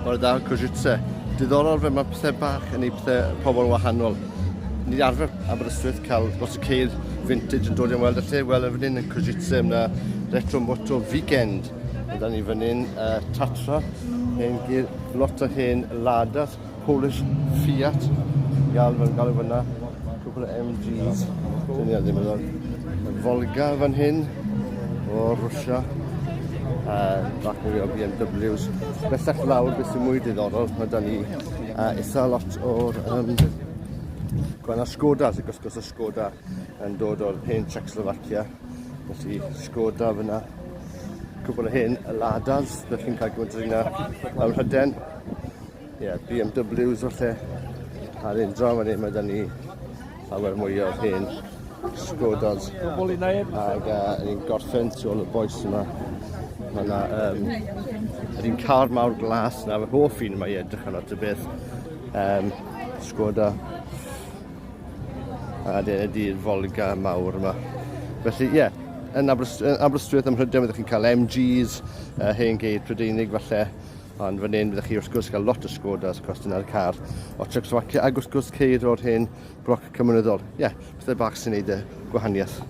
Bore da, Košice. Diddorol fe mae pethau bach yn ei pethau pobl wahanol. Ni wedi arfer Aberystwyth cael lot o ceir vintage yn dod i'n weld y lle. Wel, yn fan hyn yn Košice, yna Retro Moto Weekend. Mae da ni fan hyn Tatra, hen geir, lot o hen Ladas, Polish Fiat. Gael fan galw fyna. Cwpl o MGs. Dyn ni ddim yn Volga fan hyn o Rwsia. Bach mwy o BMWs. Bellach lawr, beth sy'n mwy diddorol, mae da ni eitha lot o'r gwahanol Skodas, ac wrth gwrs y Skoda yn dod o'r hen Czechoslovakia. Felly Skoda fyna. Cwbl o hen Ladas, ydych chi'n cael gymaint o rheina ym Mhrydain. Ie, yeah, BMWs falle. A'r un draw fan hyn mae da ni llawer mwy o'r hen Skodas. Ac ni'n gorffen tu ôl y bois yma. Mae yna um, yr un car mawr glas na, fy hoff un yma i edrych arno ty beth. Skoda. A dyna ydy'r Volga mawr yma. Felly, ie, yeah, yn Aberystwyth ym Mhrydain byddwch chi'n cael MGs, hen geir Prydeinig falle, ond fan hyn byddwch chi wrth gwrs cael lot o Skodas, achos dyna'r car o Czechoslovakia, ac wrth gwrs ceir o'r hen bloc cymunedol. Ie, yeah, pethau bach sy'n neud y gwahaniaeth.